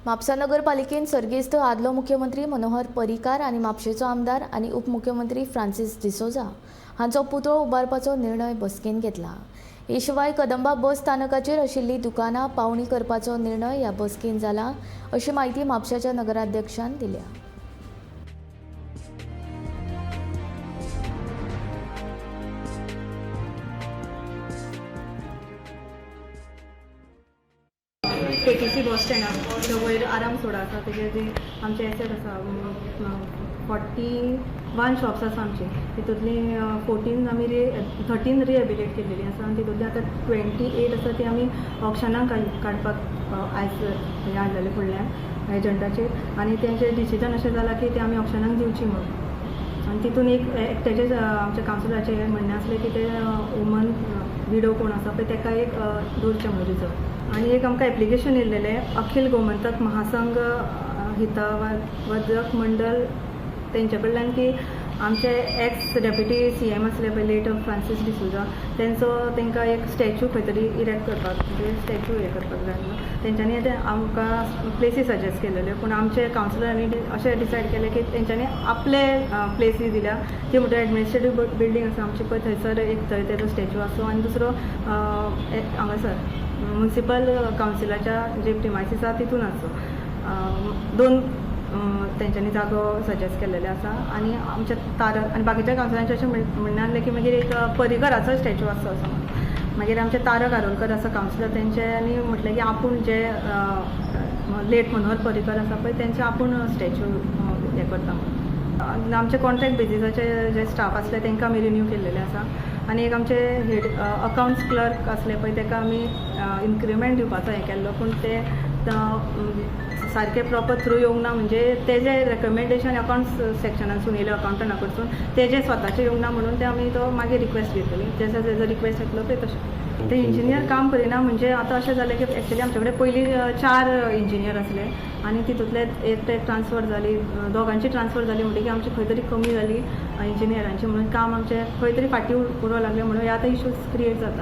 म्हापसा नगरपालिकेन सर्गेस्त आदलो मुख्यमंत्री मनोहर पर्रीकार आनी म्हापशेचो आमदार आनी उपमुख्यमंत्री फ्रांसीस डिसोझा हांचो पुतळो उबारपाचो निर्णय बसकेन घेतला. हे शिवाय कदंबा बस स्थानकाचेर आशिल्ली दुकानां पावणी करपाचो निर्णय ह्या बसकेन जाला अशी म्हायती म्हापशाच्या नगराध्यक्षान दिल्या. केटीसी बस स्टँडा वयर आराम सोडा आसा, तेजेर जे आमचे एसेट आसा, 41 शॉप्स आसा आमची. तितूंतली 14 आमी 13 रिहेबिलिटेट केलेली आसा आनी तितूंतली आतां 28 आसा, ती आमी ऑक्शनाक काडपाक आयज हें हाडलेलें फुडल्यान एजंटाचेर. आनी तेंचें डिसिजन अशें जालां की ते आमी ऑक्शनाक दिवची म्हणून. आनी तितून एक एकट्याचें, आमच्या कावन्सिलराचें हें म्हणणें आसलें की ते वुमन विडो कोण आसा पळय, ताका एक दवरचें म्हणून रिजर्व. आनी एक आमकां एप्लिकेशन येयलेलें अखिल गोमंतक महासंघ हितवर्धक मंडळ तेंच्या कडल्यान की आमचे एक्स डेप्युटी सीएम आसले पळय, लेट फ्रांसीस डिसोजा, तेंचो तांकां एक स्टॅच्यू खंय तरी इरेक्ट करपाक, म्हणजे स्टॅच्यू हें करपाक जाय म्हणून तेंच्यांनी ते आमकां प्लेसी सजेस्ट केलेल्यो. पूण आमचे कावन्सिलरांनी अशें डिसायड केलें की तेंच्यांनी आपले प्लेसी दिल्या, ती म्हणटा एडमिनिस्ट्रेटीव बिल्डींग आसा आमची पळय, थंयसर एक थंय तेजो स्टॅच्यू आसूं आनी दुसरो हांगासर मुन्सिपल कावन्सिलाच्या जे प्रिमायसीस आसा तितून आसूं. दोन तेंच्यांनी जागो सजेस्ट केल्लेले आसा. आनी आमच्या तारक आनी बाकीच्या कावन्सिलांचें अशें म्हणणें आसलें की मागीर एक पर्रीकराचो स्टॅच्यू आसचो असो म्हणून. मागीर आमचे तारक आरोलकर आसा कावन्सिलर, तेंच्यांनी म्हटलें की आपूण जे लेट मनोहर पर्रीकर आसा पळय, तेंचे आपूण स्टॅच्यू हें करता म्हणून. आमचे कॉन्ट्रॅक्ट बेजिसाचे जे स्टाफ आसले, तांकां आमी रिन्यू केल्लेले आसा. आनी एक आमचे हेड अकावंट्स क्लर्क आसले पळय, ताका आमी इन्क्रिमेंट दिवपाचो हें केल्लो, पूण ते सारके प्रॉपर थ्रू येवंक ना. म्हणजे तेजे रेकमेंडेशन अकावंट्स सेक्शनासून येयले, अकावंटंटा कडसून तेजे स्वताचे येवंक ना म्हणून ते आमी तो मागीर रिक्वेस्ट घेतली. जसो तेजो रिक्वेस्ट येतलो पळय तशें. ते इंजिनियर काम करिना. म्हणजे आतां अशें जालें की एक्चुली आमचे कडेन पयलीं चार इंजिनियर आसले आनी तितूंतले एक ते ट्रान्सफर जाली, दोगांची ट्रान्सफर जाली, म्हणटकीर आमची खंय तरी कमी जाली इंजिनियरांची, म्हणून काम आमचें खंय तरी फाटीं उरोंक लागलें, म्हणून हे आतां इश्यूज क्रिएट जाता.